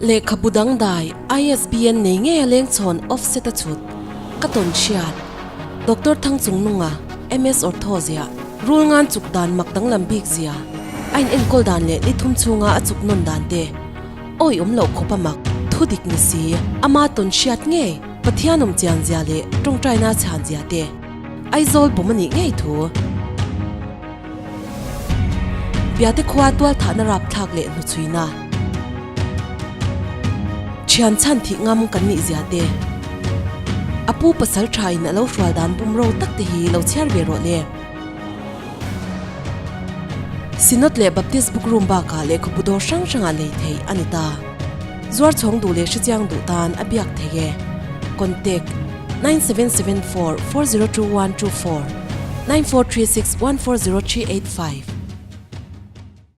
Lehkhabu dangdai ISBN nei ngei a leng chhawn offset a chhut ka tawn hriat. Doctor Thangchungnunga, MS Ortho ziah, rul ngan chuk dan mak danglam bik zia, a in enkawl dan leh ni thum chhunga a chuk nawn dan te, awi awm loh khawp a mak, thu dik ni si, ama tawn hriat ngei, Pathian awm chian zia leh tawngtaina chhan zia te, Aizawl bawm a nih ngei thu. Biate khua tualthahna rapthlak leh hnuchhuina. Thian chhan thih ngam kan nih zia te. A pu pasal tha in a lo hrual dan bumro tak te hi lo chhiar ve rawh le. Synod leh Baptist Bookroom bakah lehkhabu dawr hrang hrangah lei theih a ni ta. Zuar chhawng duh leh hrechiang duh tan a biak theih e. Contact, 9774 402124, 9436 140385.